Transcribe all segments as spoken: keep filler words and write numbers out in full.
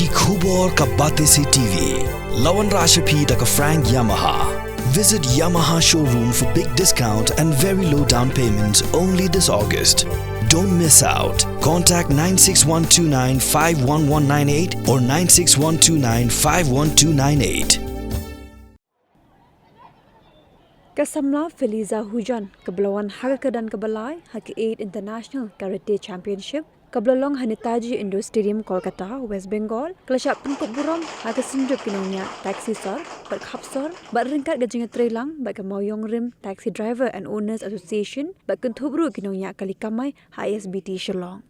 Khubor ka Batesi T V. La wanrah sha phi da ka Frank Yamaha. Visit Yamaha showroom for big discount and very low down payments only this August. Don't miss out. Contact nine six one two nine five one one nine eight or nine six one two nine five one two nine eight. Ka samla Feliza Hujon, kaba la wan ha ka kyrdan kaba lai ha ka eighth International Karate Championship, kaba la long ha Netaji Indoor Stadium, Kolkata, West Bengal, ka la shah pynkup burom ha ka Synjuk ki Nongñiah Taxi Sor bad Khap Sor, bad ryngkat ka jingïatreilang bad ka Mawïong Rim Taxi Driver and Owners Association, bad kynthup ruh ki nongñiah kali kamai ha I S B T Shillong.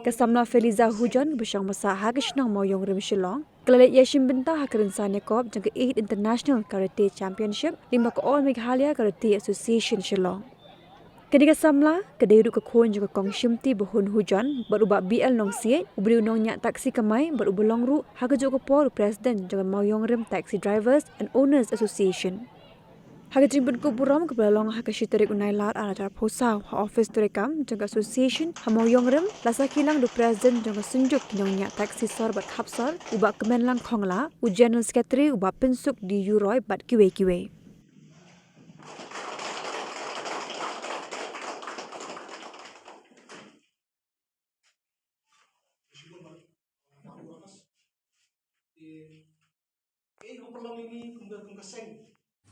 Ka samla Feliza Hujon, ba shong basa ha ka shnong Mawïong Rim, Shillong, ka la leit ïashim bynta ha ka rynsan ïakop jong ka eighth International Karate Championship lyngba ka All Meghalaya Karate Association Shillong. Kane ka samla ka dei ruh ka khun jong ka Kong Shimti Bahun Hujon bad u Bah B L Nongsiej, uba dei u nongñiah taxi kamai bad uba long ruh ha kajuh ka por u President jong ka Mawïong Rim Taxi Drivers and Owners Association. Ha ka jingpynkup burom kaba la long ha ka shi tarik u Nailar arhajar arphew saw ha ophis treikam jong ka Association ha Mawïong Rim, la sakhi lang da u President jong ka Synjuk ki Nongñiah Taxi Sor bad Khap Sor, u Bah Kmenlang Khongla, u General Secretary u Bah Pynsuk D U Roy bad kiwei kiwei.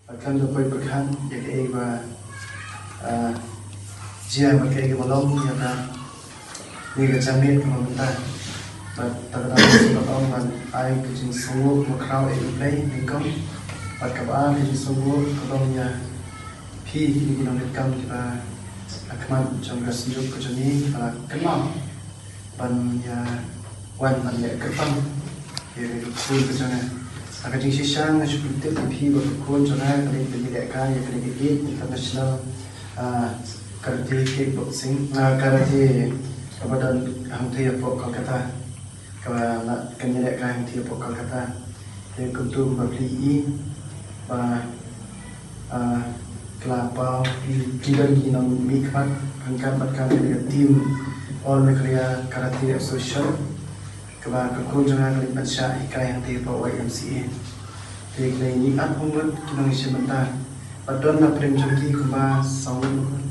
Bad khlem da poi pyrkhat ïa kaei ba, ah, jia bad kaei kaba long ïa kane ka jingmut kaba mynta. Bad ta ka daw sngewbha ban ai ka jingsngewnguh bakhraw ïa U Blei nyngkong. Bad kaba ar ka jingsngewnguh ka long ïa phi kine ki nongriewkam kiba ha khmat jong ka Synjuk ka jong ngi kiba la kynmaw ban ïa wan ban leh kyrpang ïa ka khun ka jong nga. Ha ka jingshisha nga shu pyntip ïa phi ba ka khun jong nga ka dei ban ïalehkai ïa kane ka eighth International, ah, Karate Kickboxing, ah, Karate kaba don hangtei hapoh Kolkata. Kaba la kan ïalehkai hangtei hapoh Kolkata. Te kumta ba phi i ba, ah, ka la paw ki, ki don ki nongmihkhmat ryngkat bad ka team All Meghalaya Karate Association, kaba ka khun jong nga ka leit ban shah hikai hangtei hapoh Y M C A. Te ki la ïa mih arphew ngut ki nongïashim bynta. Bad don na pdeng jong ki kumba saw ngut,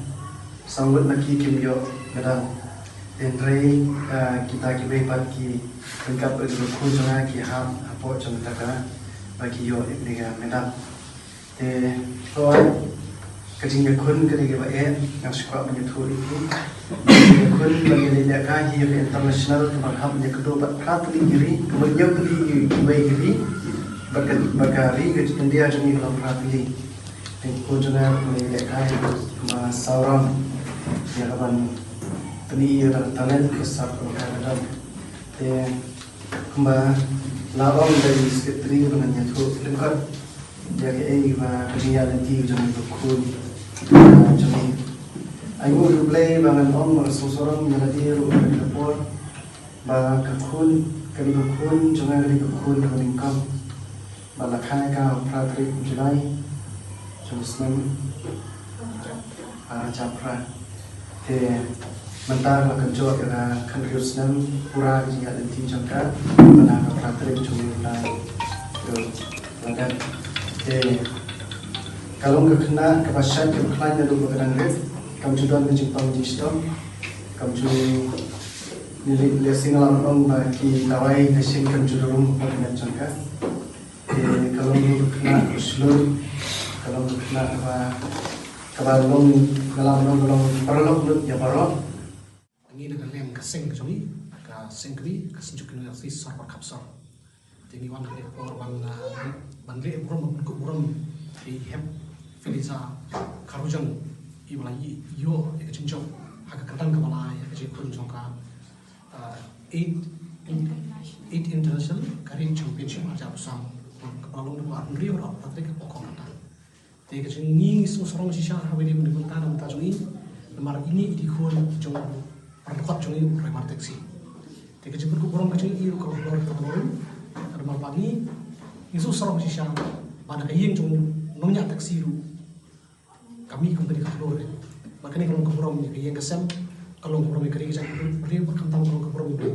saw ngut na ki kim ïoh medal. Hynrei, ah, kita kiwei pat ki ryngkat bad ka khun jong nga ki hap hapoh jong kata ka ba ki ïoh ïa kane ka medal. Te hooid, ka jingïakhun ka dei kaba eh, nga shu kwah ban ïathuh ïa phi. Ka jingïakhun ban ïaleh ka hi ka international kaba hap ïa ka kynduh bad phra tylli ki ri, kaba hynñiew tylli ki, kiwei ki ri, bad ka, bad ka ri ka India jong ngi ka long phra tylli. Te ka khun jong nga ka ïaleh ka hi kaba saw round ïa ka ban pyni ïa ka talent ka sap kaba ka don. Te kumba la ong da i secretary ba ngan ïathuh lyngkot ïa kaei ba ka jingïaid lynti jong ka khun, ah, jong ngi. Ai nguh ïa U Blei ba ngan ong ba ka sngewsarong ïa lade ruh ha kane ka por ba ka khun, kane ka khun jong nga kane ka khun kaba nyngkong. Ba la kha ïa ka ha u phra tarik u July jong u snem arhajar phra. Te mynta ka la kynjoh ïa ka khathynriew snem pura ka jingïaid lynti jong ka. Mynta ka phra tarik jong u July. Te ka long ka khynnah kaba shait kaba khlaiñ naduh ba ka dang rit. Kam ju don ka jingpang jingshitom. Kam ju, ngi leh, lehse nga lah ban ong ba ki dawai ka shin kam ju da rung ha ka met jong ka. Te ka long ka khynnah ka shlur, ka long ka khynnah kaba, kaba long, nga lah ban ong ka long paralok lut ïa baroh. Ngi na ka liang ka seng ka jong ngi, ka seng kmie, ka Synjuk ki Nongñiah Taxi Sor bad Khap Sor. Te ngi wan ha kane ka por ban, ah, ban leh burom, ban kup burom ïa i Hep Feliza Kharujong, iba la ïoh ïa ka jingjop ha ka kyrdan kaba lai ïa ka jingkhun jong ka, ah, eight, eight International Karate Championship arhajar arphew saw, kaba la long naduh arphew hynriew haduh arphew phra tarik hapoh Kolkata. Te ka jong ngi ngi sngewsarong shisha ha kawei de mynta na bynta jong ngi. Namar ine i dei khun jong u para dkhot jong ngi u driver taxi. Te ka jingpynkup burom ka jong ngi ruh ka long halor kata ka long. Namar ba ngi ngi sngewsarong shisha ba na ka ïing jong u nongñiah taxi ruh ka mih kum kane ka khlur. Bad kane ka long ka burom ïa ka ïing ka sem, ka long ka burom ïa ka ri ka jaitbynriew bad khamtam ka long ka burom ïa u.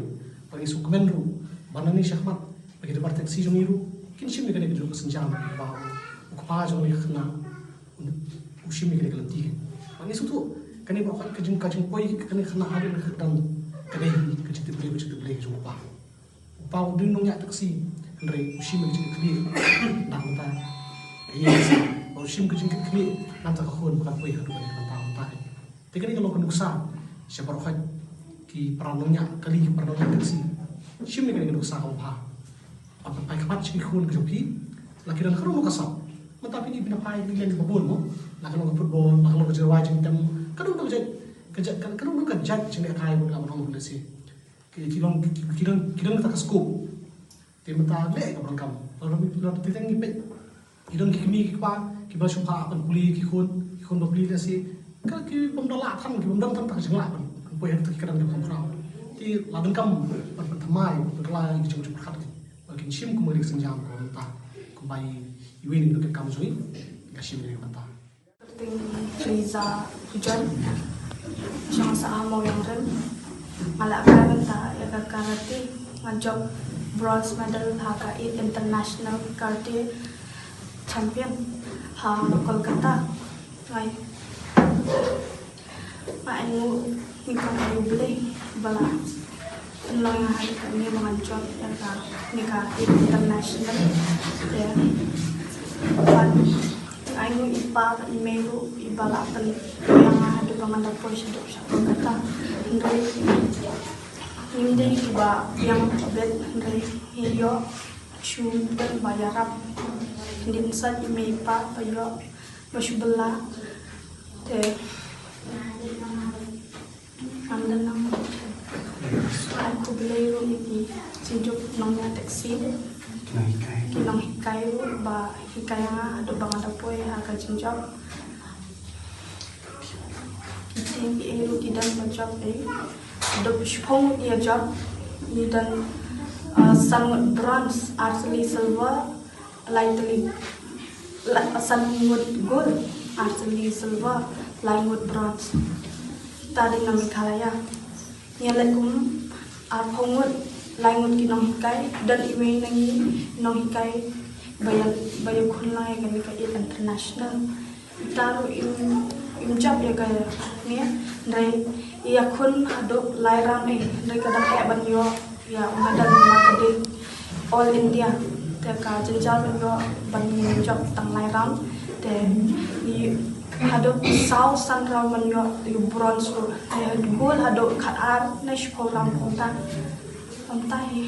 Bad ngi sngewkmen ruh Ba nangne shakhmat ba ki driver taxi jong ngi ruh kin shim ïa kane ka jong ka sienjam ba u kpa jong ka khynnah u shim ïa kane ka lynti. Ba ngi sngewthuh kane baroh ka jing, ka jingpoi kane ka khynnah ha ri ka don kane ka jingtip Blei, ka jingtip Blei ka jong u kpa. U kpa u dei u nongñiah taxi hynrei u shim ïa ka jingkhlieh na ka bynta ïa ka, ba u shim ka jingkhlieh na ka bynta ka khun ba kan poi haduh kane ka bynta. Te kane ka long ka nuksa sha baroh ki para nongñiah kali, ki para nongñiah taxi. Shim ïa kane ka nuksa kaba bha. Ban pynphai khmat sha ki khun ka jong phi. La ki don ka ruh ka sap. Mynta phi, phi na phai ki leng ba bun mo. La ka long ka football, la ka long ka jingrwai jingtem. Ka don ka jait, ka jait, ka don ka jait jinglehkai ba la ban ong lehse. Ki, ki long, ki, ki don, ki don kata ka scope. Te mynta leh kaba donkam. Lada, lada, lada ngi peit, ki don ki kmie ki kpa kiba shu phah ban pule ki khun, ki khun ba pule lehse ka, ki bym da lah than, ki bym don than ta ka jinglah ban, ban poi ha kata ki kyrdan kiba kham khraw. Te la donkam ban, ban thymmai, ban kylla ïa ki jingpyrkhat ki ba kin shim kum kane ka sienjam kaba mynta, kumba iwei na ki nongtrei kam jong ngi ka shim ïa kane ka bynta. Kyrteng Teresa Pujon. Jong sha Mawïangrim. Nga la kai bynta ïa ka karate. Nga jop bronze medal ha ka eighth International Karate Champion ha Kolkata. Nga, nga ainguh ïa ka U Blei ba la pynlong ïa nga ha kane ba ngan jop ïa kane ka international. Te bad nga ainguh i pa bad i mei ruh iba la pynlong ïa nga haduh ba ngan da poi shaduh sha Kolkata. Hynrei ngim dei kiba biang beit, hynrei ngi ïoh shuh ba ïarap. Ngin sa i mei i pa ba ïoh ba shu bylla. Te ngam da nang ai khublei ruh ïa ki jingjuh nongñiah taxi, ki nonghikai ruh ba hikai ïa nga haduh ba nga da poi ha ka jingjop. Ki team ki ei ruh ki don ba jop ei. Haduh shiphew ngut ïa jop. Ngi don, uh, san ngut bronze, artylli silver, lai tylli, la, san ngut gold, artylli silver, lai ngut bronze. Ta dei na Meghalaya. Ngi leh kum arphew ngut, lai ngut ki nonghikai, don iwei na ngi nonghikai ba ïa, ba ïakhun lang ïa kane ka eighth international. Ita ruh im, im jop ïa kane, hynrei i ïakhun haduh lai round ei, hynrei ka dang eh ban ïoh ïa u medal namar ka dei All India. Te ka jynjar ban ïoh ban jop tang lai round. Te i haduh saw san round ban ïoh ïa u bronze ruh. Te gold haduh khatar ne shiphew round kumta. Kumta hi.